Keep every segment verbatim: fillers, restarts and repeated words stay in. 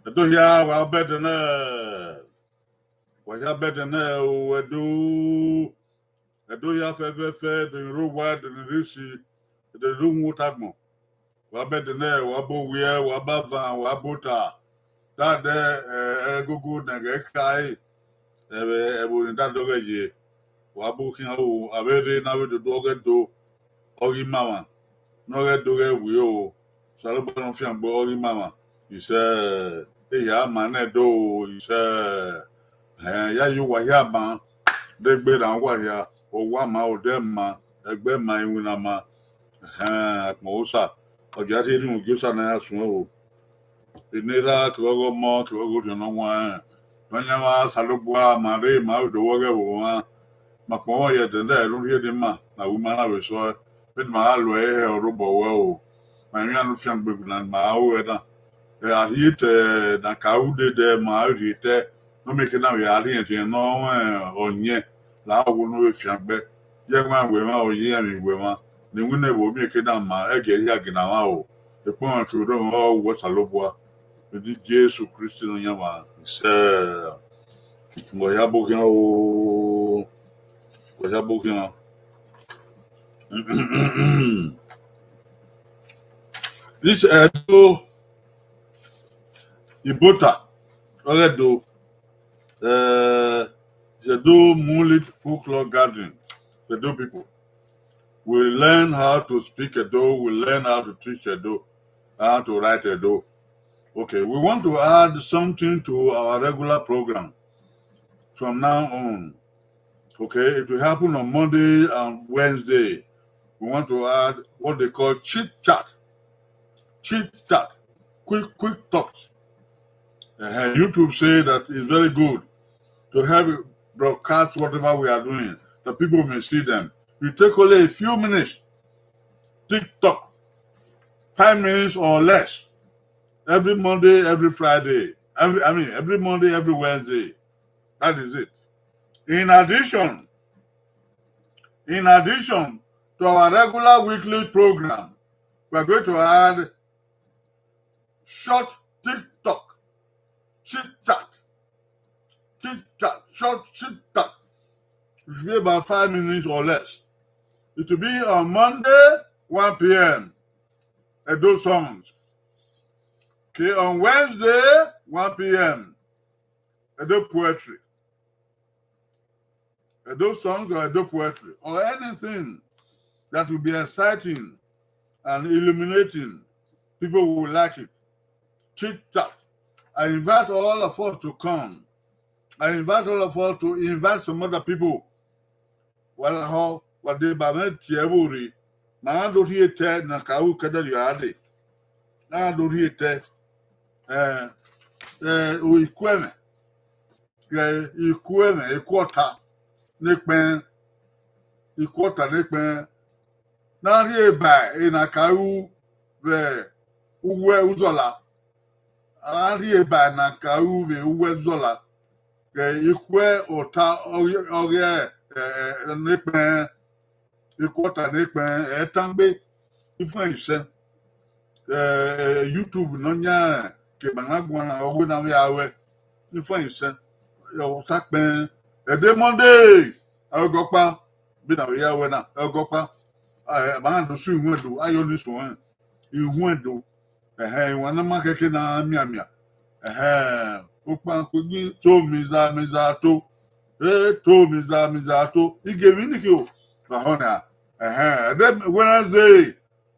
Ẹdo hia, wa bẹdẹ nẹ, wa hia bẹdẹ nẹ o, Ẹdo. Ẹdo hia fẹfẹfẹ, de ro wa, de ro si, de ro wu ota agbọn. Wa bẹdẹ nẹ, wa ba owiẹ, wa ba van, wa ba ota. Dadẹ, eh, ẹgogo ne ẹghẹ khae, ẹvbo, ẹvbo ne dadẹ ọghẹ ye. Wa bu khian o, avbe rre ne avbe dodo ọghẹ do, ọ ghi ma mwa, ne ọghẹ do ghẹ wi o. Osanobua ne ọ fiangbe ọ ghi ma mwa. Isẹ, ehia ma nẹ do, isẹ. Ẹn, ya ye uwa hia ma, de gbe rran uwa hia, owa ma, odẹ ma, ẹgbẹ ma, iwinna ma. Ẹhẹn, akpọn Osa, ọ gia rhie erhunmwu gie Osa ne a ya suẹn o. Eni Erha kevbe ọghe Ọmọ kevbe ọghe Orhiọn Ne Ọ Huanrẹn. Nọyaẹnmwa Osanobua, ma rre, ma vbe do wẹ ọghẹ vbe mwa. Ma kpọnmwẹ ye ẹdẹdẹ ne u rhie ne ima, ne a ru ima na vbe sẹ ọe, vbene ima gha lo ẹre hẹ ọrobọ ruẹ o. Ma emwi iran ne u fiangbe na ne ima gha ru ẹre na. Ẹ, a rhie te, ne a ka ru dede, ma rhie te, ne ọ miẹn eke na vbe a rhiẹnrhiẹn ne ọ mwẹ ọyẹn, la wo ne u vbe fiangbe. Ye ẹwaẹn wẹ mwa, ọ ye irẹn wẹ mwa, ne iwinna ẹvbo miẹn eke na ma, ẹgiẹ hia gie na mwa o. Ekpọnmwẹ kevbe odọmwẹ ọ wu Osanobua. Vbe eni Jesu Kristi Nọyaẹnmwa, isẹ. Wa hia bu khian o. Wa hia bu khian. This Ẹdo Ibota, ọghe Ẹdo, uh, Ẹdo Moonlit Folklore Gathering, Ẹdo people. We learn how to speak Edo, we learn how to teach Edo, how to write Edo. Okay, we want to add something to our regular program from now on. Okay, it will happen on Monday and Wednesday. We want to add what they call chit chat. Chit chat. Quick, quick talks. Uh, YouTube say that it's very good to help broadcast whatever we are doing, that people may see them. You take only a few minutes, TikTok, five minutes or less, every Monday, every Friday, every, I mean, every Monday, every Wednesday. That is it. In addition, in addition to our regular weekly program, we are going to add short TikTok, chit chat, chit chat, short chit chat. It should be about five minutes or less. It will be on Monday, one p.m. Edo songs. Okay, on Wednesday, one p.m. Edo poetry. Edo songs or Edo poetry or anything that will be exciting and illuminating. People will like it. Chit chat. I invite all of us to come. I invite all of us to invite some other people. Wa lahọ, wa deba mwẹ tie ẹvbo rre. Ma na do rhie te ne a ka ru kẹdẹrriọ a dee. Na do rhie te, eh, eh, ikuẹmwẹ. Ikuẹmwẹ, ikuọta ne ekpẹn, ikuọta ne ekpẹn. Na rhie ba ena ka ru vbe uwu Uzọla. A rhie ba ena ka ru vbe uwu Uzọla. Ikuẹ ọta ọghe, ọghe, eh, eh, ne ekpẹn. Ikuọta ne ekpẹn, ẹ tangbe, ifuẹn isẹn. Eh, eh, YouTube ne ọ yan ke ma na guan na, ọ wẹ ne a vbe a ruẹ, ifuẹn isẹn. Ọ ta kpẹn, ẹdẹ Monday, ẹgọkpa, bi na vbe ya ruẹ na, ẹgọkpa. A, ma na do su ihuẹn do, a yọ ni suẹn, ihuẹn do. Ẹhẹn, iwan na ma khẹke na mianmian. Ẹhẹn, okpan kpegbe to miza miza to. E to miza miza to. Igie emwi ni khin o, wa họn nia. Ẹhẹn, ẹdẹ Wednesday,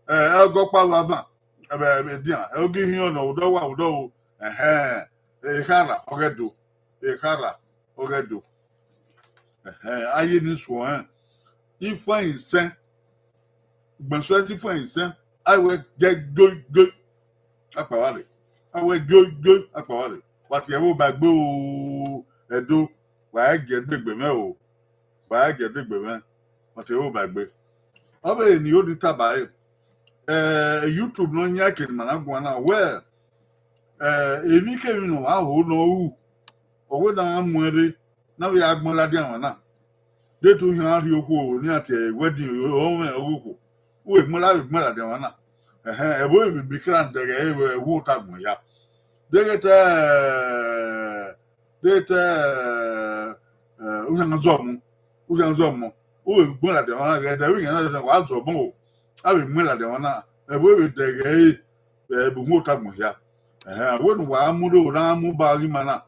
ẹ, ẹgọkpa vbe avan, ẹ, edian, ẹ, ogi hin ọnọ, odọ wa, odọ o. Ẹhẹn, ekhara, ọghe do. Ekhara. ọghẹ do. Ẹhẹn, a ye ni suọ rẹn. Ifuẹn isẹn, ugbẹn suẹ si ifuẹn isẹn, a wẹ jẹ goi goi, a kpao rre. A wẹ goi goi, a kpao rre. Wa tie ẹvbo ba egbe o, Ẹdo, wa i gie degbe mwẹ o, wa i gie degbe mwẹ, wa tie ẹvbo ba egbe. Ọ vbe ne I ho ni taba ẹre, eh, YouTube ne ọ yan kene ima na guan na wẹ, eh, emwi kemwi ne ọ wa ho ne ọ ru, ọ wẹ ne a mu ẹn rre, na vbe ya gbọn ladian mwa na. De te u khian rhie okhuo ne iran tie wedding ọmwẹ ọghe okhuo, u vbe gbọn la vbe gbọn ladian mwa na. Ẹhẹn, ẹvbo emwi bekran dẹghe ẹre vbe ẹvbo ota gbọn hia. Deghẹ te, deghẹ te, eh, u khian zọ mu, u khian zọ mu, u vbe gbọn ladian mwa na, ghẹ dẹ vbe khian na wa zọ mu o, a vbe gbọn ladian mwa na, ẹvbo vbe dẹghe ẹre vbe ẹvbo ota gbọn hia. Ẹhẹn, wẹ ne uwa mu do na mu ba ghi ima na,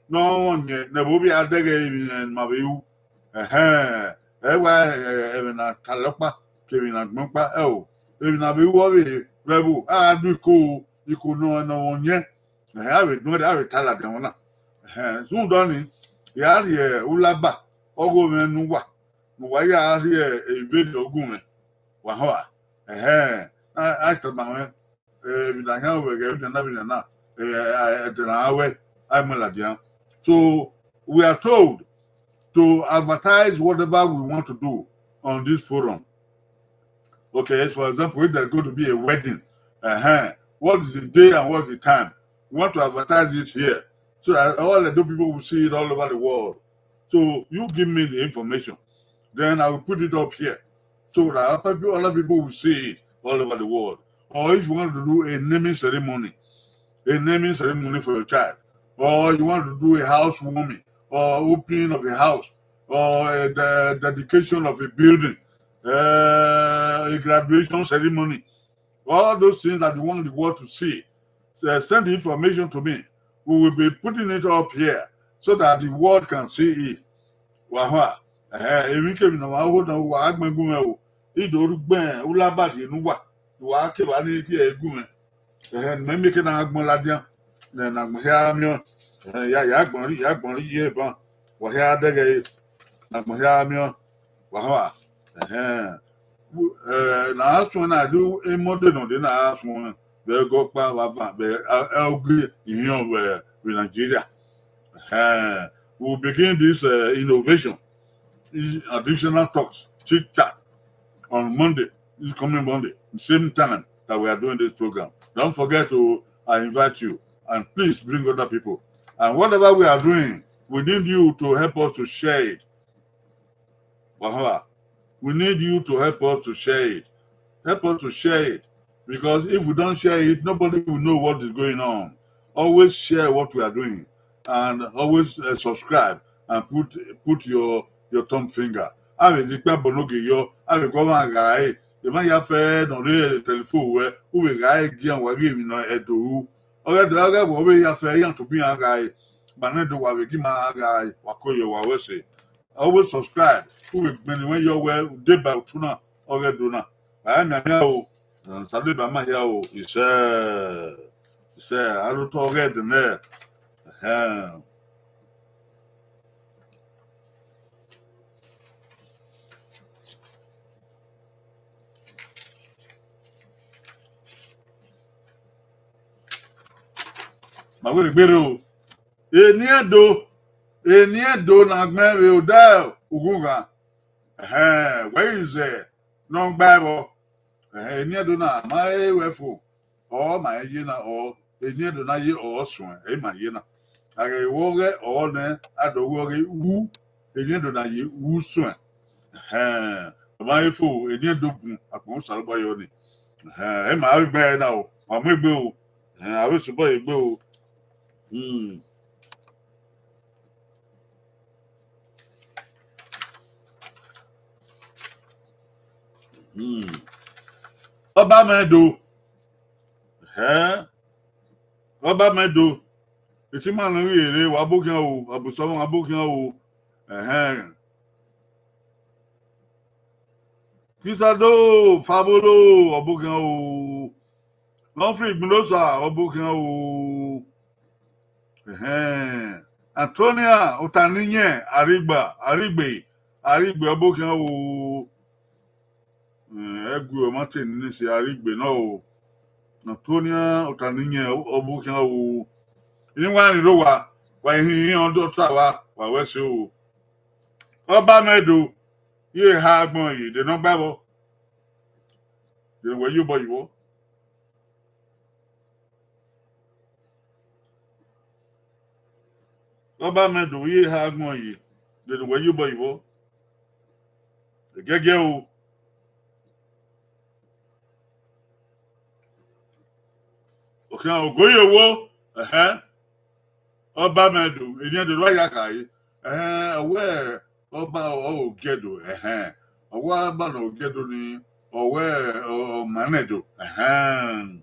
ne ọ rọnmwẹ ne ẹvbo vbe a dẹghe emwi ne ima vbe ru. Ẹhẹn, ẹ wa, eh, ẹmwẹ ne a talọ ọkpa, kevbe ne a gbẹn ọkpa, ẹ o, emwi ne a vbe ru ọ vbe vbe ẹvbo, a gha do iko, iko ne ọ, ne ọ mwẹ ọyẹn. Ẹhẹn, a vbe dun ẹre, a vbe ta ladian mwa na. Ẹhẹn, zunmwuda ọnii, ya rhie Ulaba, ọghe mwẹ ne uwa, ne uwa ya rhie evbene ọghe mwẹ, wa họn a. Ẹhẹn, a, a tama mwẹ, eh, emwi ne a khian ru vbe ẹghẹ vbenian na, vbenian na, eh, eh, ẹdẹ ne a wẹ, a i mu ladian. So, we are told to advertise whatever we want to do on this forum. Okay, for example, if there's going to be a wedding, uh-huh, what is the day and what is the time? We want to advertise it here so that all the people will see it all over the world. So you give me the information. Then I will put it up here so that other people, other people will see it all over the world. Or if you want to do a naming ceremony, a naming ceremony for your child, or you want to do a housewarming, or opening of a house, or a de-, dedication of a building, uh, a graduation ceremony, all those things that you want the world to see, uh, send the information to me. We will be putting it up here so that the world can see it. Wa họn a. Ẹhẹn, emwi kemwi ne ọ ma ho na, wa gbẹn gun mwẹ o. I do ru gbẹn Ulaba rhie ne uwa, wa kevbe ni rhie gun mwẹ. Ẹhẹn, ne imẹ miẹn eke na gbọn ladian, ne na gbọn hia miẹn. Ẹhẹn, ya, ya gbọn rri, ya gbọn rri ye ban, wa hia dẹghe ẹre, na gbọn hia miẹn, wa họn a. Ẹhẹn. Eh, na suẹn na do Monday nọ de na suẹn, vbe ẹgọ ọkpa vbe avan, vbe, eh, ogie ihiọn vbe, vbe Nigeria. Eh, we will begin this, uh, innovation, these additional talks, chit chat, on Monday, this coming Monday, the same time that we are doing this program. Don't forget to, I invite you, and please bring other people. And whatever we are doing, we need you to help us to share it. Wahala. We need you to help us to share it. Help us to share it. Because if we don't share it, nobody will know what is going on. Always share what we are doing. And always, uh, subscribe and put, put your, your thumb finger. Avbe ne ikpia bọ ne ogie yọ, avbe guọmwa gha re, emwa ya fẹ ne ọ rre telephone ruẹ, u vbe gha re gian wa ghi emwi ne Ẹdo ru. Ọ ghẹ dẹ, ọ ghẹ vbe ọ vbe ya fẹ iran tobọ iran gha re, ma nẹ do wa vbe gi ima gha re, wa ko ye wa wẹ ẹse. Always subscribe. U vbe gbẹnnẹ ruẹ yọ wẹ u deba utu na, ọ ghẹ do na. A i mianmian o, Osanobua ma hia o, isẹ, isẹ, aro otọ ghẹ dẹ nẹ. Ẹhẹn. Ma wẹ rhie gberra o. Eni Ẹdo, eni Ẹdo na gbẹn vbe odẹ ughughan. Ẹhẹn, wẹ i zẹ ne ọ gba ẹvbo. Ẹhẹn, eni Ẹdo na ma he ruẹ fo. Ọ ma ye na, ọ, eni Ẹdo na ye ọ suẹn, ẹ i ma ye na. A ghẹ vbe ọghẹ ọ nẹ, a do wẹ ọghe u, eni Ẹdo na ye u suẹn. Ẹhẹn, ọ ma he fo, eni Ẹdo bun, akpọnmwẹ Osanobua yọ ni. Ẹhẹn, ẹ ma vbe gbe ẹre na o, ma mu egbe o. Ẹhẹn, a vbe sobọ ye egbe o. Hmm. Hmm. Ọba mwẹ Ẹdo. Ẹhẹn. Ọba mwẹ Ẹdo. Etima ne ọ ghi rre, wa bọ khian o, Abusọmọ, wa bọ khian o. Ẹhẹn. Kisado, Fabolo, ọ bọ khian o. Humphrey Igbinosa, ọ bọ khian o. Ẹhẹn. Antonia Otaniyẹn Arigba, Arigbe, Arigbe ọbokhian o. Ẹguẹ ọmate ni si Arigbe nọ o. Antonia Otaniyẹn ọbokhian o. Ini wa ni rre owa, wa ihin iran ọdọ ta wa, wa wẹ ẹse o. Ọba mẹ do, ye eha agbọn ye, de ne ọ gba vbọ, de ne wẹ ye obọ yi vbọ. Ọba mẹ do, ye eha agbọn ye, de ne wẹ ye obọ yi vbọ. Ẹgẹgẹ o. Ọkhian ogoye wo, ẹhẹn. Ọba mẹ do, eniẹn do, do ya kha re. Ẹhẹn, ọ wẹ ọba ọ Ogiẹdo, ẹhẹn. Ọ wẹ ọba ne Ogiẹdo ni, ọ wẹ ọ, ọ ma nẹ do, ẹhẹn.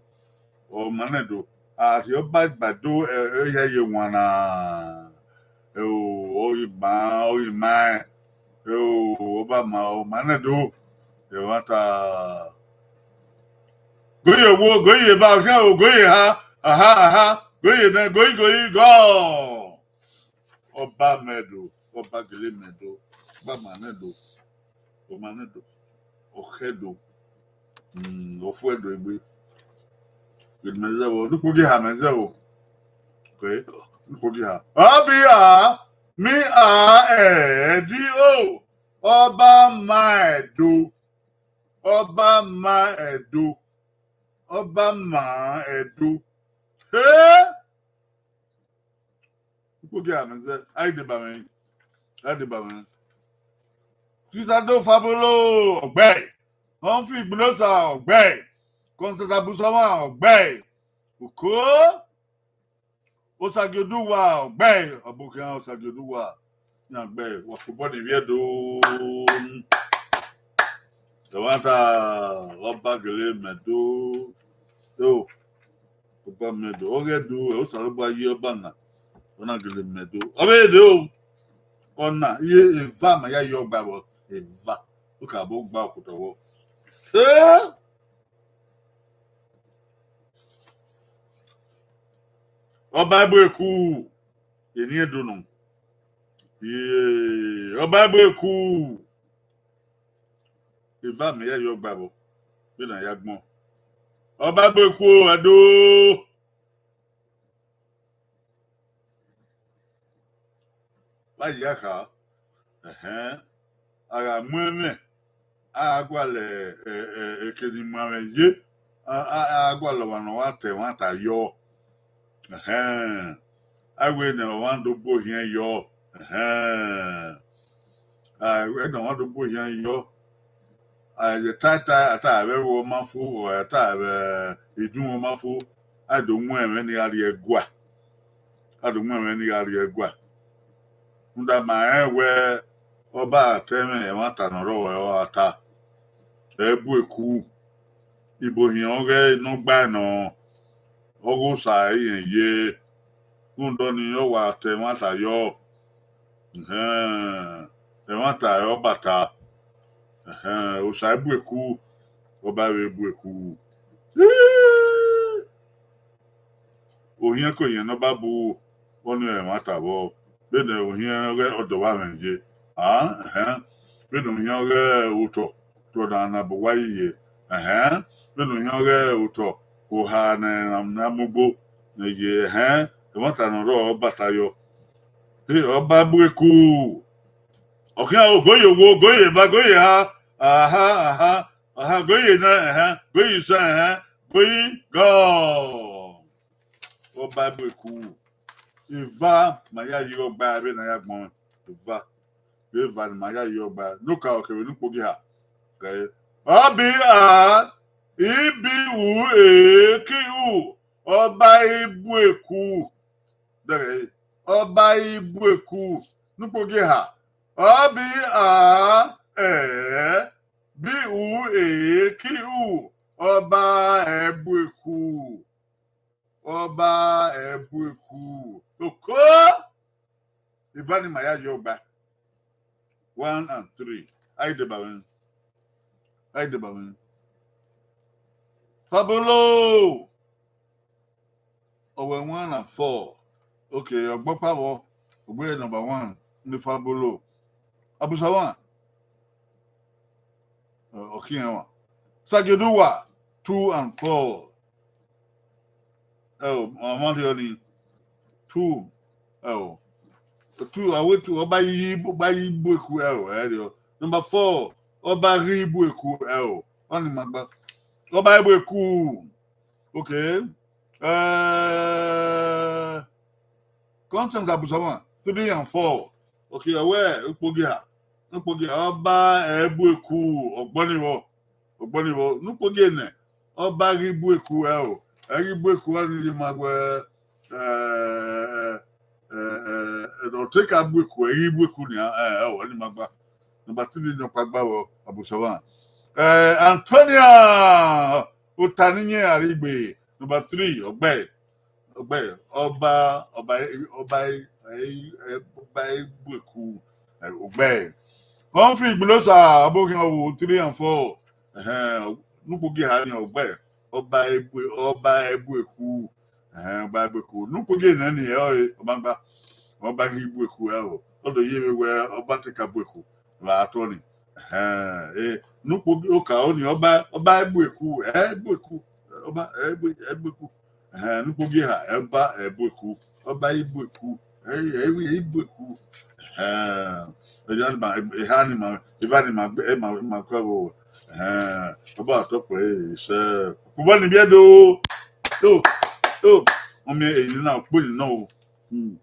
Ọ ma nẹ do. A rhie ọba ba do, ẹ, ẹ, ya ye wan na. Ẹ o, ọ ghi ma, ọ ghi ma ẹn. Ẹ o, ọba ma, ọ ma nẹ do. Ẹmwata. Goye wo, goye eva, ọkhian o, goye eha, aha, aha, goye nẹ, goyi, goyi, gọ. Ọba mẹ do, ọba gele mẹ do, ọba ma nẹ do, ọ ma nẹ do, ọ khẹ do, mm, ọ fuẹ do egbe. Gele mẹ zẹ vbọ, ne ukpogiha mẹ zẹ vbọ. Okay, ne ukpogiha. Ọbia, mi a ẹ di o, ọba ma ẹdo, ọba ma ẹdo, ọba ma ẹdo. He! Ukpogiha mẹ zẹ, a i deba mwẹ, a i deba mwẹ. Sisado Fabolo, ọgbẹe. Humphrey Igbinosa, ọgbẹe. Constance Abusoma, ọgbẹe. Oko, Osagioduwa, ọgbẹe. Ọbokhian Osagioduwa, yan gbe, wa kobọ ni vbiẹ do. Ẹmwata, ọba gele mẹ do. Yo, ọba mẹ do. Ọ ghẹ do, ẹ, Osanobua yi ọba na. Ọ na gele mẹ do. Ọ vbe do. Ọ na, iye eva ma ya yi ọgba vbọ. Eva. Okabọ gba okotọ vbọ. Eh! Ọba Ebueku, eni Ẹdo nọ. Ye, ọba Ebueku. Eva mẹ ya yi ọgba vbọ. Vbene a ya gbọn. Ọba Ebueku, Ẹdo. Vbe a ya kha, ẹhẹn, a gha mu ẹmwẹ, a gha gualọ, ẹ, ẹ, eke ni mu amwẹ ye, a, a, a gha gualọ ọmwa ne ọ wa ta ẹmwata yọ. Ẹhẹn, a wẹ ne ọmwa do gbe ohiẹn yọ. Ẹhẹn, a wẹ ne ọmwa do gbe ohiẹn yọ. A ye ta ta, a ta vbe ẹvbo ọma fo, a ta vbe idunmwu ọma fo, a do mu ẹmwẹ ni gha rrie ẹguae. A do mu ẹmwẹ ni gha rrie ẹguae. Rhunmwuda ma rẹn wẹ ọba ta ẹmwẹ ẹmwata ne ọ rrọọ ọre ọ ra ta. Ẹ bu eku, ibo hin ọghe ne ọ gbae nọ, ọghe Osa irẹn ye, rhunmwuda ọnii ọ wa ta ẹmwata yọ. Ẹhẹn, ẹmwata ọre ọ ba ta. Ẹhẹn, Osa i bu eku, ọba vbe bu eku. Ohiẹn ke ohiẹn ne ọ ba bu, ọnii ọre ẹmwata vbọ. Vbene ohiẹn ọghe ọdọ vbe amwẹ ye. A, ẹhẹn. Vbene ohiẹn ọghe otọ, otọ na na bu uwa yi ye. Ẹhẹn. Vbene ohiẹn ọghe otọ, oha ne a mu ugbo ne ye. Ẹhẹn. Ẹmwata ne ọ rrọọ ọ ba ta yọ. He, ọba bu eku. Ọ khian ogoye owo, ogoye eva, ogoye eha. Aha, aha, aha, ogoye na, ẹhẹn, ogoye isan, ẹhẹn, ogoye gọ. Ọba bu eku. Eva ma ya yi ọgba vbene a ya gbọn. Eva. Eva ne ma ya yi ọgba. Noka ọ kevbe ne ukpogiha. Ọbia, I B U E Q, ọba i bu eku. Dẹghe, ọba i bu eku. Ne ukpogiha. Ọbia, ẹ, B U E Q, ọba ẹ bu eku. Ọba ẹ bu eku. Oko! Eva ni ma ya yi ọgba. One and three. A i deba mwẹ. A i deba mwẹ. Fabolo! Ọwẹ one and four. Okay, ọgbọkpa vbọ. Ogbe number one, ni Fabolo. Abusawan, ọ khiẹn wa. Sagioduwa, two and four. Ẹ o, ọmọ rhiọ ni, two. Ẹ o, two, awe two, ọba yi, ọba yi bu eku, ẹ o, ẹ rhiọ. Number four, ọba ghi bu eku, ẹ o, ọni ma gba. Ọba i bu eku. Okay. Eh, content Abusawan, three and four. Okay, ọwẹ ukpogia, ukpogia, ọba ẹ bu eku, ọgbọni vbọ, ọgbọni vbọ, nukpogie nẹ, ọba ghi bu eku ẹ o, ẹ ghi bu eku, ọni ye ma wẹ, eh, eh, eh, ọ te ka bu eku, ẹ ghi bu eku nia, ẹ, ẹ, ọni ma gba. Number three nọkpa gba vbọ, Abusawan. Eh, Antonia, Otaniyen Arigbe, number three, ọgbẹe. Ọgbẹe, ọba, ọba, ọba, ọba i bu eku, ọgbẹe. Humphrey Igbulosa, ọbokhian ọvbo, three and four. Ẹhẹn, nukpogie ha ni ọgbẹe. Ọba i bu, ọba i bu eku. Ẹhẹn, ọba i bu eku. Nukpogie nẹ ni ẹ ọre, ọba gba. Ọba ghi bu eku ẹ o. Ọ do ye vbe wẹ ọba te ka bu eku vbe a tọ ni. Ẹhẹn, eh, nukpogie oka ọni, ọba, ọba i bu eku, ẹ i bu eku. Ọba, ẹ i bu, ẹ i bu eku. Ẹhẹn, nukpogie ha, ọba ẹ bu eku, ọba i bu eku, ẹ i, ẹ i, ẹ i bu eku. Ẹhẹn, eha ni ma, eha ni ma, eva ni ma, ẹ ma, ma kue vbo. Ẹhẹn, ọba tọkpẹ, ẹ i sẹ. Ọkpobọ ni biẹ do, do, do. Ọmọ eyi na, ọkpọ ni nọ o. Hmm.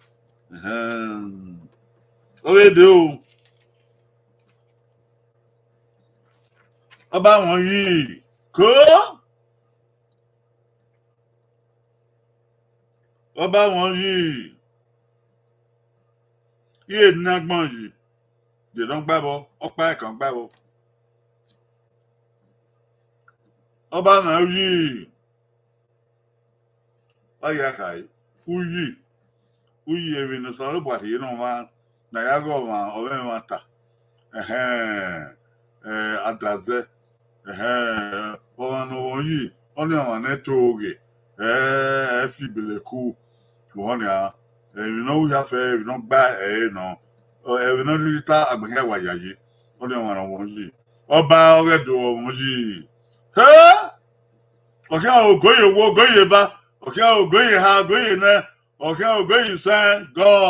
Ẹhẹn. Ọ vbe de o. Ọba wọn yi ko. Ọba wọn yi. Iye ne agbọn yi. Ye nọ gba vbọ, ọkpa ẹkan gba vbọ. Ọba wọn yi. Ọ ya khare, uyi, uyi emwi ne Osanobua rhie ne ọmwa ne a ya ghe ọmwa, ọmwa ẹmwata. Ẹhẹn, eh, adazẹ. Ẹhẹn, ọmwa ne ọ mwẹ uyi, ọnii ọmwa ne to ghe, ẹ, ẹ fi ibeleku. Uhọ nia, emwi ne ọ ru hia fẹ, emwi ne ọ gba ẹre nọ, emwi ne ọ rhirhi ta agbọn hia wa yayi, ọnii ọmwa ne ọ mwẹ uyi. Ọba ọghe Ẹdo ọ mwẹ uyi. He! Ọ khian ogoye owa, ogoye eva, ọ khian ogoye eha, ogoye enẹ, ọ khian ogoye isẹn, gọọ.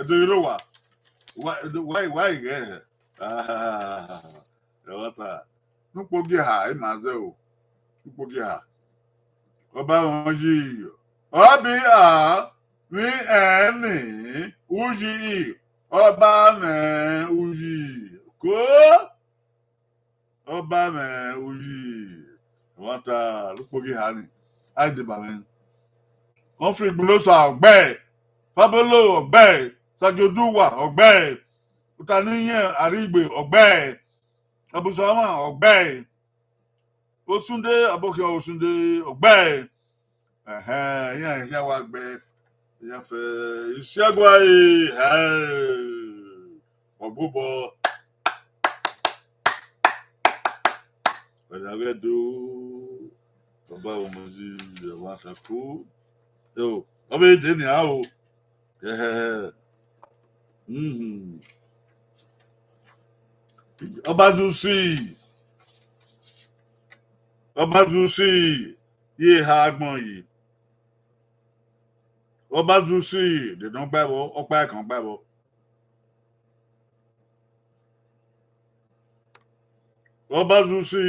Ẹdo iro wa, wa, wa, wa ighẹ hẹ. Ah, ẹmwata. Nukpogie ha, ima zẹ o. Nukpogie ha. Ọba wọn yi, ọbi a, vbe ẹn ni, uyi, ọba mwẹ uyi. Ko! Ọba mwẹ uyi, ẹmwata, nukpogie ha ni, a i deba mwẹ. Humphrey Igbulosa ọgbẹe, Fabolo ọgbẹe, Sagioduwa ọgbẹe, Otaniyen Arigbe ọgbẹe, Abusawan ọgbẹe, Osunde, ọbokhian Osunde ọgbẹe. Ẹhẹn, iran hia wa gbe, iran fẹ isiẹgua e, hẹ, ọgbobọ. Wẹ ya ghẹ do, baba ọmọ yi, ẹmwata ko. Yo, ọ vbe de nian o. Ẹhẹhẹ. Mhm. Ọba Zusi. Ọba Zusi. Ye ha agbọn yi. Ọba Zusi, de nọ gba vbọ, ọkpa ẹkan gba vbọ. Ọba Zusi.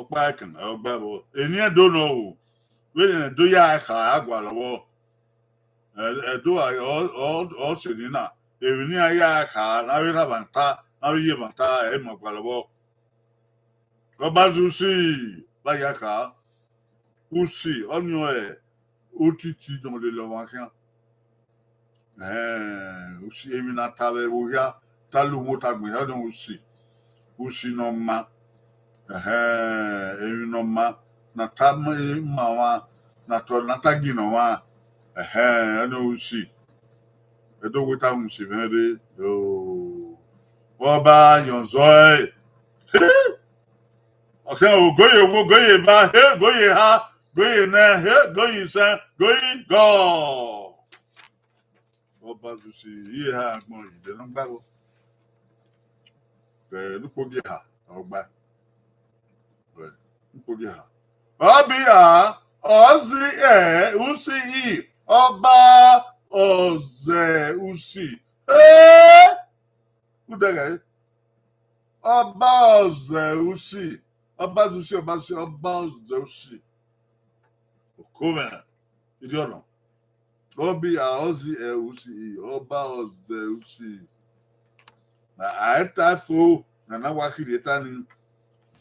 Ọkpa ẹkan, ọ gba vbọ. Eni Ẹdo nọ o. Vbene Ẹdo ya kha a gualọ vbọ. Ẹ, Ẹdo a, ọ, ọ, ọ sẹ eni na. Emwi ne iran ya kha, ne avbe erha mwa ta, ne avbe iye mwa ta, ẹ i ma gualọ vbọ. Ọba Zusi, ba ya kha. Usi, ọnii ọre otiti ne ọ lele ọmwa khian. Ẹhẹn, usi, emwi ne a ta vbe ẹvbo hia, ta la uhunmwu ota gbẹn hia, ọnii usi. Usi ne ọ ma. Ẹhẹn, emwi ne ọ ma, ne a ta ma, ma ọmwa, ne a ta, ne a ta ginna ọmwa. Ẹhẹn, ọnii usi. Ẹdo weta mu si mwẹ rre, yo. Ọba yọn zọe. He! Ọkhian o, goye wo, goye eva, he, goye eha, goye nẹ, he, goye isẹn, goye gọ. Ọba Zusi, iye eha agbọn yi, de nọ gba vbọ. Ẹ, ne ukpogi eha, ọ gba. Ẹ, ne ukpogi eha. Ọba, ọ zi ẹ, usi i, ọba ọzẹ usi. Ẹ! Udẹghẹ. Ọba ọzẹ usi. Ọba zusi, ọba zusi, ọba ọzẹ usi. Okomẹ, idiọnọ. Ọba ọzi ẹ usi, ọba ọzẹ usi. Na a ta fo, na na wa khirhi eta ni.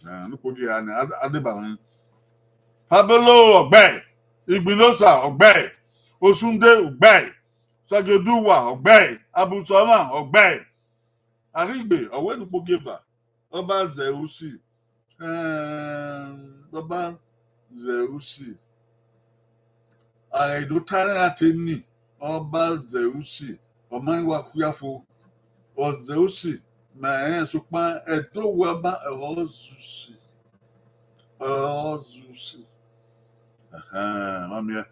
Na ne ukpogi eha ni, a, a deba mwẹ. Pablo ọgbẹe, Igbinosa ọgbẹe, Osunde ọgbẹe, Sagioduwa ọgbẹe, Abusọmwa ọgbẹe. Arigbe, ọ wẹ ne ukpogi eva, ọba zẹ usi, ẹẹn, ọba zẹ usi. A do ta ẹre a te ni, ọba zẹ usi, ọ ma wa khuiafo, ọ zẹ usi, ma rẹn sokpan ẹdẹ owẹ ọba ọ zusi, ọ zusi. Ẹhẹn, ma miẹn,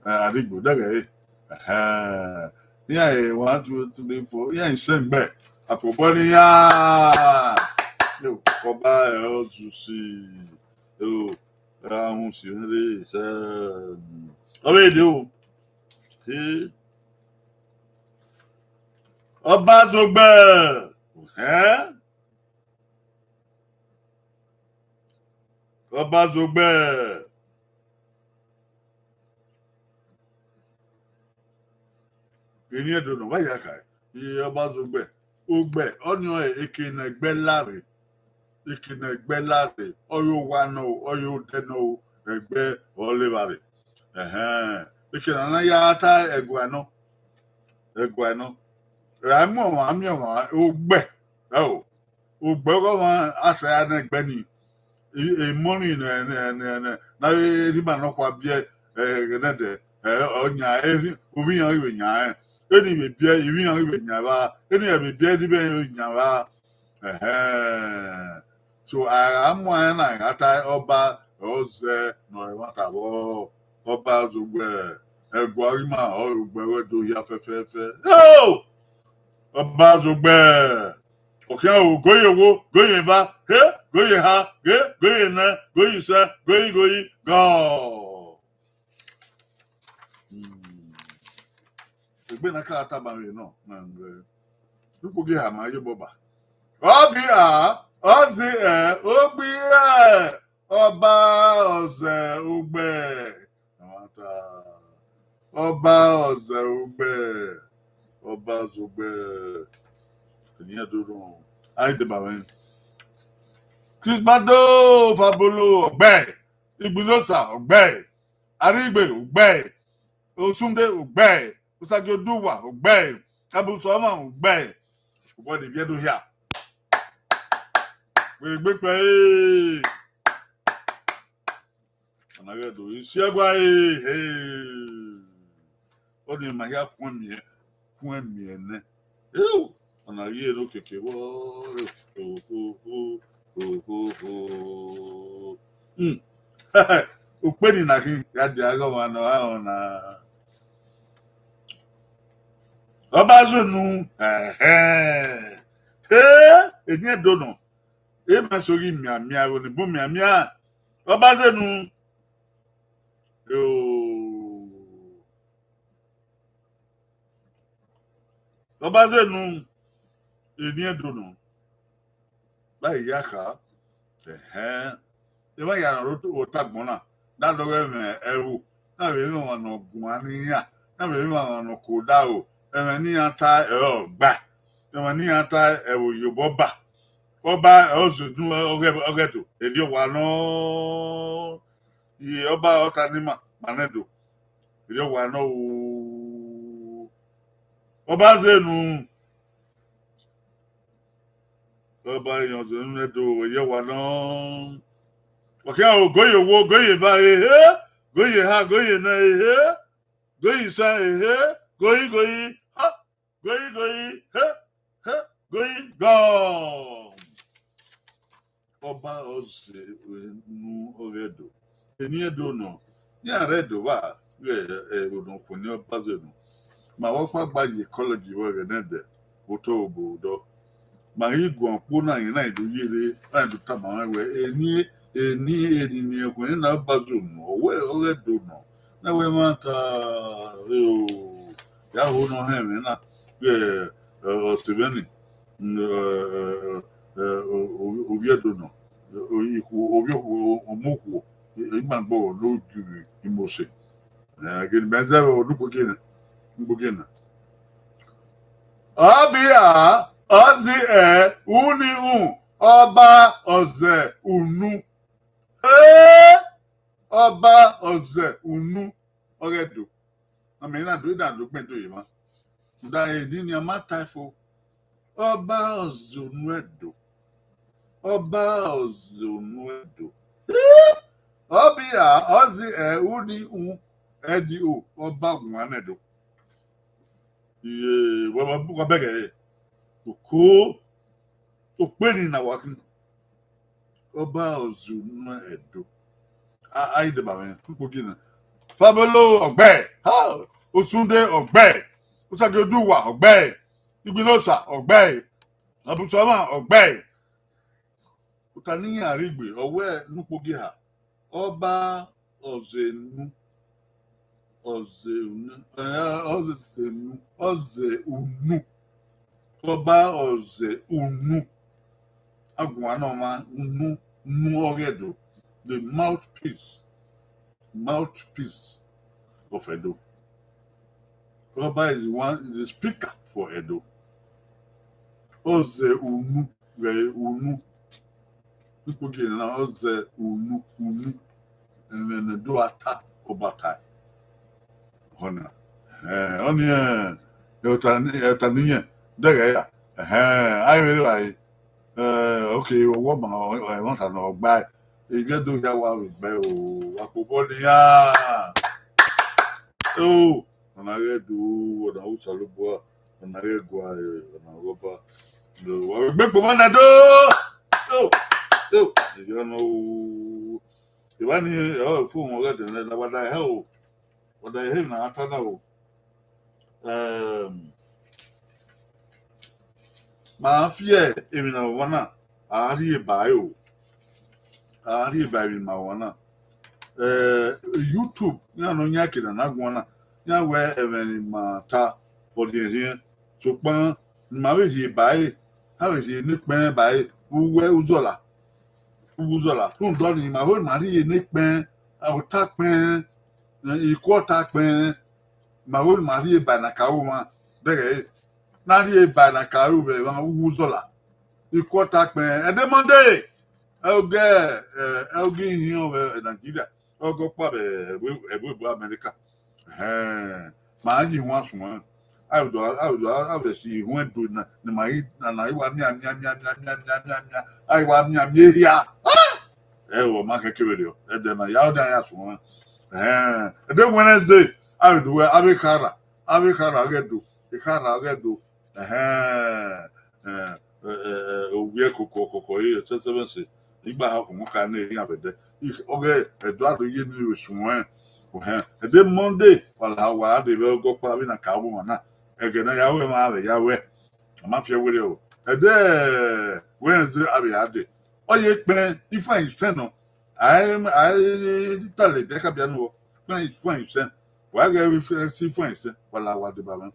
ẹ, Arigbo dẹghẹ ẹre. Ẹhẹn. Iran e one, two, three, four, iran i sẹn gbẹ. Akobọ ne iran. Yo, ọba ẹ ọ zusi. Yo, ra hun si mwẹ re sẹ. Ọ vbe de o. He. Ọba Zogbẹ. Ẹhẹn. Ọba Zogbẹ. Eni Ẹdo nọ, wa ya kha, iye ọba Zogbẹ. Ogbẹ, ọnii ọre eke ne ẹgbẹ la rre. Eke ne ẹgbẹ la rre, ọ ye owa nọ o, ọ ye odẹ nọ o, ẹgbẹ ọ le evbare. Ẹhẹn, eke ne a na ya ta ẹguae nọ. Ẹguae nọ. Ra mu ọmwa, a miẹn ọmwa, ogbẹ, ẹ o. Ogbẹ ọghe ọmwa a sẹ a nẹ ẹgbẹ ni. Emọ ni nẹ, nẹ, nẹ, nẹ, ne avbe erha ima nọkhua biẹ, ẹ, ẹghẹ nẹdẹ, ẹ, ọ yan, ovbi iran ghi vbe yan rẹn. Eni vbe biẹ, ivbi iran ghi vbe yan evba. Eni vbe biẹ, eni vbe yan evba. Ẹhẹn. So, a gha mu ẹn na, a gha ta ọba, ọ zẹ ne ọ ẹmwata vbọ, ọba Zogbẹ, ẹguae ima, ọ re ogbẹ ruẹ do hia fẹfẹfẹ. Yo! Ọba Zogbẹ, ọ khian ru, goye owo, goye eva, he, goye eha, he, goye nẹ, goye isẹ, goye ighoyi, gọ. Hmm. Egbe na ka tama vbe nọ, ma ngẹ. Ukpogi eha ma ye obọ ba. Ọba, ọ zi ẹ, ogbi ẹ, ọba ọzẹ ogbẹ. Ọba ọzẹ ogbẹ, ọba Zogbẹ. Eni Ẹdo nọ, a i deba mwẹ. Chris Bado, Fabolo, ọgbẹ. Igbinosa, ọgbẹ. Arigbe, ọgbẹ. Osunde, ọgbẹ. Osagioduwa, ọgbẹ. Abusọmwa, ọgbẹ. Obọ de viẹ do hia. Were gbe kpẹ, ee. Ọna ghẹ do isi ẹgua, ee, ee. Ọnii ma hia khuẹn miẹn, khuẹn miẹn nẹ. Eu, ọna ghi re okeke vbọ, ohoho, ohoho. Hmm. Ukpeni na khin ya dia ghe ọmwa ne ọ ra rẹn ọna. Ọba zunu, ẹhẹn. He, eni Ẹdo nọ. Emwa eso ghi mianmian, ẹvbo ni bun mianmian. Ọba zenu. Yo. Ọba zenu. Eni Ẹdo nọ. Ba iya kha. Ẹhẹn. Emwa ya rre ota agbọn na, na dọghe ẹmwẹ ẹvbo, na vbe emwa ne ọ guan ne iran, na vbe emwa ne ọ ke odaro, ẹmwẹ ne iran ta ẹre ọ gba, ẹmwẹ ne iran ta ẹvbo ye obọ ba. Ọba ẹ ọ zẹ unu ọghẹ, ọghẹ do, erriọ wa nọ. Iye ọba ọta ne ima ma nẹ do, erriọ wa nọ o. Ọba zẹ unu. Ọba yan zẹ unu nẹ do, erriọ wa nọ. Ọ khian o, goye owo, goye eva, ehe, goye eha, goye nẹ, ehe, goye isẹn, ehe, goyi, goyi, ha, goyi, goyi, he, he, goyi, gọ. Ọba Ọzẹunu ọghe Ẹdo. Eni Ẹdo nọ, iran rre Ẹdo vba, ghẹ ẹvbo ne ọ khuẹnnẹ Ọba Ọzẹunu. Ma vbe ọkpa gba ye kọlẹji vbe ẹghẹ nẹdẹ, vbe otọ vbe obo odọ. Ma ghi guan ukpo na, rẹn na do ye rre, na do tama mwẹ wẹẹ, eni, eni, eni ne ọ khuẹnnẹ na Ọba Ọzẹunu, ọ wẹẹ ọghe Ẹdo nọ. Na wẹ ma ta, o, ya ho ne ọ họn ẹmwẹ na, ghẹ, ẹ, Ọseveni, mm, ẹ, ẹ, ẹ, ẹ, o-, o-, ovbi Ẹdo nọ, o-, ikhuo, ovbi okhuo, o-, ọmọ okhuo, i-, ima gbọghọ ne ogiu Imose. Ẹ, gele mẹ zẹ vbe onukpo gie na, ukpo gie na. Ọbia, Ọzẹunu, Ọba Ọzẹunu. Ee! Ọba Ọzẹunu ọghe Ẹdo. Amẹ na do, na do gbẹn do ye emwa. Rhunmwuda eni nian ma tae fo. Ọba Ọzẹunu Ẹdo. Ọba Ọzẹunu Ẹdo. Ọbia, Ọzẹunu, Ẹdo, Ọba guan ne Ẹdo. Iye, wa, wa, wa bẹghe ẹre. Oko, okpeni na wa khin. Ọba Ọzẹunu Ẹdo. A, a i deba mwẹ, ukpo gie na. Fabolo ọgbẹe, ha, Osunde ọgbẹe, Osagie Oduwa ọgbẹe, Igbinosa ọgbẹe, Abutuama ọgbẹe. Ota ne iran rhie gbe, ọ wẹẹ ne ukpo gie ha. Ọba Ọzẹunu, Ọzẹunu, ẹ, Ọzẹunu, Ọzẹunu. Ọba Ọzẹunu. Aguan ne ọmwa unu, unu ọghe Ẹdo. The mouthpiece, mouthpiece of Edo. Ọba is the one, is the speaker for Edo. Ọzẹunu, ghẹ unu. Ukpo gie na, Ọzẹunu, unu. Ẹmwẹ ne do a ta, Ọba tae. Ọna. Ẹhẹn, ọni, ẹ, ota ni, ota ni yẹn, dẹghẹ ya. Ẹhẹn, a i vbe rre evbare. Ẹ, okay, ọwọ ma, ọ, ọ, ẹmwata ne ọ gbae. Ivbi Ẹdo hia wa vbe gbae o, wa kpobọ nian. O, ọna ghẹ do, ọna Osanobua, ọna ghẹ gua, ẹ, ọna ghẹ Ọba. Wa vbe gbe kpobọ na do. O, o, iyọ nọ o. Evba ni, ọ, fo wọn ghẹ dẹ nẹ, na wa da hẹ o. Wa da hẹ na a ta na o. Ẹm, ma fi emwi na vbe ọmwa na, a rhie ba ẹre o. A rhie ba emwi ma vbe ọmwa na. Ẹ, YouTube, iran ne ọ yan eke na na guan na, iran wẹ ẹmwẹ ne ima ta, ọ rhiẹnrhiẹn. Sokpan, ne ima vbe rhie ba ẹre, a vbe rhie ne ekpẹn ba ẹre, vbe uwu uzọla, vbe uwu uzọla. Rhunmwuda ọnii, ima ho ne ima rhie ne ekpẹn, ota kpẹn, ikuọta kpẹn, ima ho ne ima rhie ba ne a ka ru mwa, dẹghẹ ẹre. Ne a rhie ba ne a ka ru vbe emwa uwu uzọla. Ikuọta kpẹn, ẹdẹ Monday, ẹgẹ, ẹ, ẹgẹ ihiọn vbe Nigeria, ọgọ ọkpa vbe ẹvbo, ẹvbo ebo America. Ẹhẹn, ma ye ihuan suẹn. A vbe do, a vbe do, a vbe si ihuan do na, ne ma i, na, na i wa mian, mian, mian, a i wa mian, mian ehia. Ah! Ẹ, ọ ma kẹkẹ vberriọ, ẹdẹ na ya, ọ dan ya suẹn. Ẹhẹn, ẹdẹ Wednesday, a vbe do wẹ, a vbe khara, a vbe khara ọghe Ẹdo, ekhara ọghe Ẹdo. Ẹhẹn, ẹ, ẹ, ẹ, ẹ, ovbi ẹkoko, ọkọkọ, ẹ, ẹsẹsẹmẹsẹ, igba ha ọkọmọ ka ne iran vbe ẹdẹ. Ọghe Ẹdo a do ye ne vbe suẹn. Ẹhẹn, ẹdẹ Monday, wa la wa de vbe ọgọ ọkpa vbe na ka ru mwa na. Ẹghẹ ne a ya ru ẹmwẹ, a vbe ya ru ẹe. A ma fi ẹre werriẹ o. Ẹdẹ Wednesday, a vbe ya de. Ọ ye kpẹn, ifuẹn isẹn nọ. A i, a i ta lele ẹdẹ ka bia nuẹn, kpẹn ifuẹn isẹn. Wa ghẹ vbe si ifuẹn isẹn, wa la wa deba mwẹ.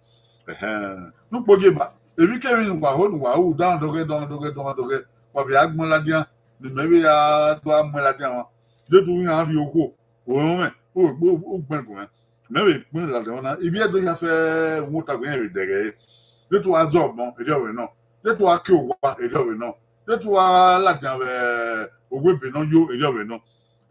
Ẹhẹn. Ne ukpo gie ba, emwikemwi ne uwa ho ne uwa ru, dan dọghẹ, dan dọghẹ, dan dọghẹ, wa vbe a gbẹn ladian, ne imẹ vbe a do a muẹn ladian mwa. Jesu iran rhie okhuo, orọnmwẹ, u, u, u gbẹn gun mwẹ. Mẹ vbe gbẹn ladian mwa na, ivbi Ẹdo hia fẹ, uhunmwu otọ agbọn iran vbe dẹghẹ ẹre. Jesu wa zọ ọmọ, erriọ vbe nọ. Jesu wa ke owa, erriọ vbe nọ. Jesu wa ladian vbe owa ebe ne ọ yo, erriọ vbe nọ.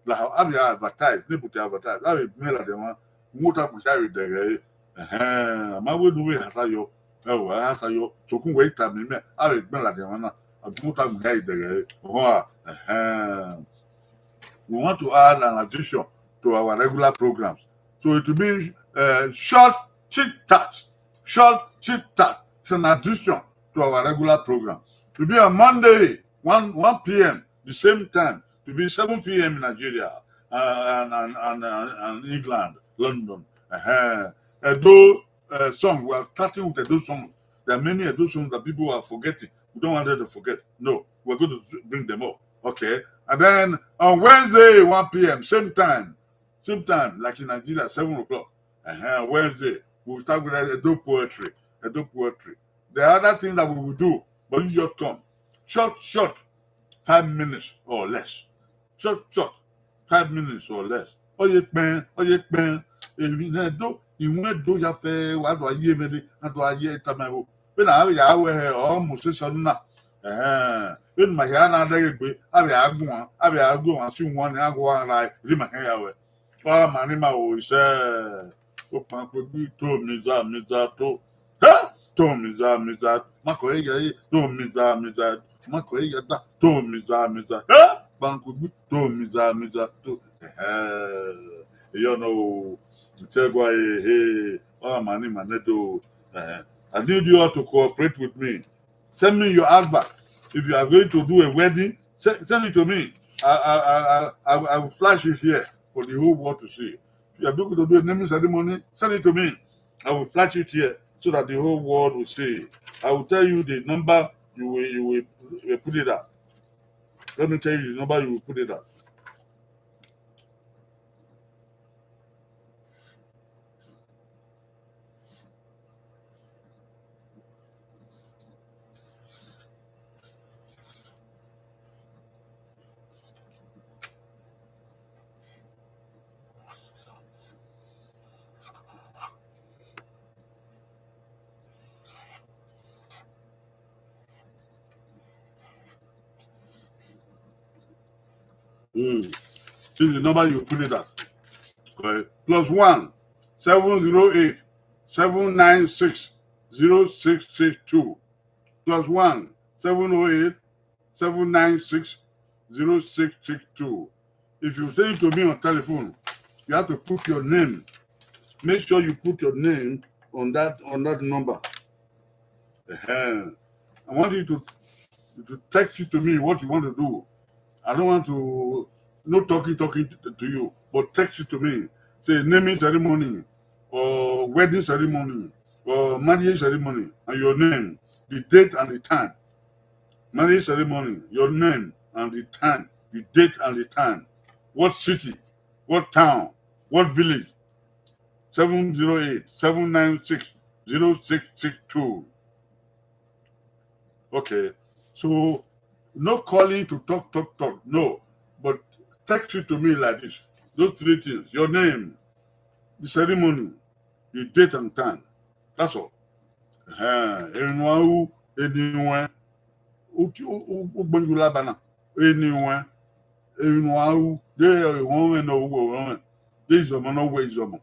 La a vbe advertise, ne but advertise, a vbe gbẹn ladian mwa, uhunmwu otọ agbọn iran vbe dẹghẹ ẹre. Ẹhẹn, a ma wẹ ne u vbe hata yọ, ẹ, wa hata yọ, sokpan wẹ i tama imẹ, a vbe gbẹn ladian mwa na, uhunmwu otọ agbọn iran vbe dẹghẹ ẹre. Ọhọn a, ẹhẹn. We want to add an addition to our regular programs. So it will be, uh, short chit chat. Short chit chat. It's an addition to our regular program. It will be on Monday, one, one p.m. the same time, to be seven p.m. in Nigeria, uh, and, and, and, and, and England, London. Uh-huh. Edo uh, songs, we are starting with Edo songs. There are many Edo songs that people are forgetting. We don't want them to forget. No, we're going to bring them up. Okay. And then on Wednesday, one p.m., same time, same time, like in Nigeria, seven o'clock. Uh-huh. Wednesday, we'll start with Edo poetry. Edo poetry. The other thing that we will do, but you just come. Short, short, five minutes or less. Short, short, five minutes or less. Ọ ye kpẹn, ọ ye kpẹn. Emwi ne do, iwẹn do ya fẹ, wa do a ye mẹ de, a do a ye tama ẹvbo. Vbene a vbe ya wẹ hẹ, ọ mu sẹ sẹ na. Ẹhẹn. Vbene ma hia na dẹghe egbe, a vbe a guan, a vbe a guan si wan ni, a guan ra, rhie ma hẹn ya wẹ. Ọ ma ni ma o isẹ. Okpan kpegbi to miza miza to. He! To miza miza. Ma ko eya e, to miza miza. Ma ko eya da, to miza miza. He! Okpan kpegbi to miza miza to. Ehe. You know, tell why, hey, oh, money, man, do. Eh, I need you all to cooperate with me. Send me your advert. If you are going to do a wedding, send, send it to me. I, I, I, I, I will flash it here for the whole world to see. If you are going to do a naming ceremony, send it to me. I will flash it here so that the whole world will see it. I will tell you the number you will, you will, you will put it at. Let me tell you the number you will put it at. Mm. See the number you put it at. Correct. Plus one, seven zero eight, seven nine six, zero six six two. Plus one, seven oh eight, seven nine six, zero six six two. If you send it to me on telephone, you have to put your name. Make sure you put your name on that, on that number. Ehen. I want you to, to text it to me what you want to do. I don't want to, no talking, talking to, to you, but text it to me. Say naming ceremony or wedding ceremony or marriage ceremony and your name, the date and the time. Marriage ceremony, your name and the time, the date and the time. What city, what town, what village? Seven zero eight, seven nine six, zero six six two. Okay. So, no calling to talk, talk, talk. No. But text it to me like this. Those three things. Your name, the ceremony, the date and time. That's all. Ẹhẹn, emwi ne a ru, eni wẹn, u ti, u, u, u gbẹn ju labana, eni wẹn, emwi ne a ru, de ẹmwẹ ne ọ ru ẹmwẹ, de izọmọ ne ọ ru izọmọ.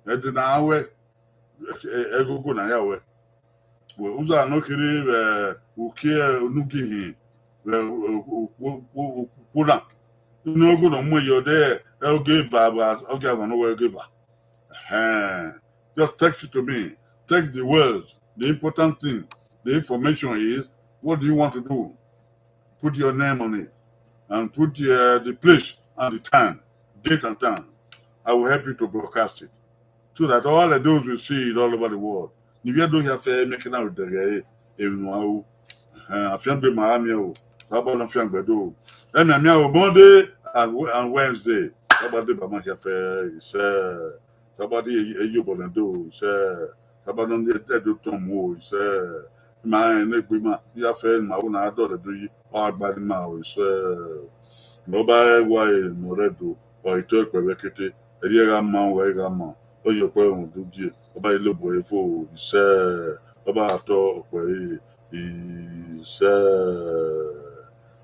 Ẹdẹ ne a wẹ, ẹ, ẹgogo ne a ya wẹ. Wẹ, uza ne ọ kherhe vbe uki unu gi hin, vbe ukpo na. Unu ọghe ne ọ mu yọ de, ẹ oge eva, vbe ọ ghi a vọn ne ọ wẹ oge eva. Ehen. Just text it to me. Text the words, the important thing, the information is, what do you want to do? Put your name on it and put the, uh, the place and the time, date and time. I will help you to broadcast it so that all of those will see it all over the world. Ni vbe do hia fẹ making out the, eh, emwi ne a ru. Eh, afiangbe ma a miẹn o. Baba na fiangbe do. Ẹ miẹn miẹn o Monday and, and Wednesday. Baba de ba ma hia fẹ isẹ. Baba de e, e yo bọlẹ do isẹ. Baba nọ ni ẹdẹ otọ mu o isẹ. Ma rẹn ne egbe ima, ya fẹ ma ru na dọlẹ do yi, ọ gha gba ni ima o isẹ. Ne ọ ba wa e ne ọ rẹ do, ọ i to ẹkpẹ vbe kete, ẹrriẹ gha ma wẹ gha ma, ọ ye ọkpẹ rhunmwuda ugie, ọ ba i lobọ ẹre fo isẹ, ọ ba tọ ọkpẹ ẹre isẹ.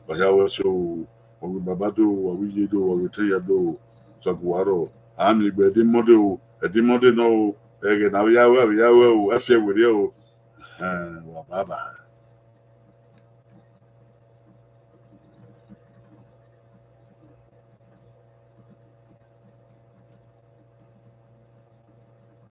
Wa hia wẹ so, wa wẹ baba do, wa wẹ iye do, wa wẹ etẹn hia do, sagu wa rrọọ. A miẹn egbe ẹdẹ Monday o, ẹdẹ Monday nọ o, ẹghẹ ne a vbe ya wẹ, a vbe ya wẹ o, ẹ fiẹ werriẹ o. Ẹhẹn, wa bye bye.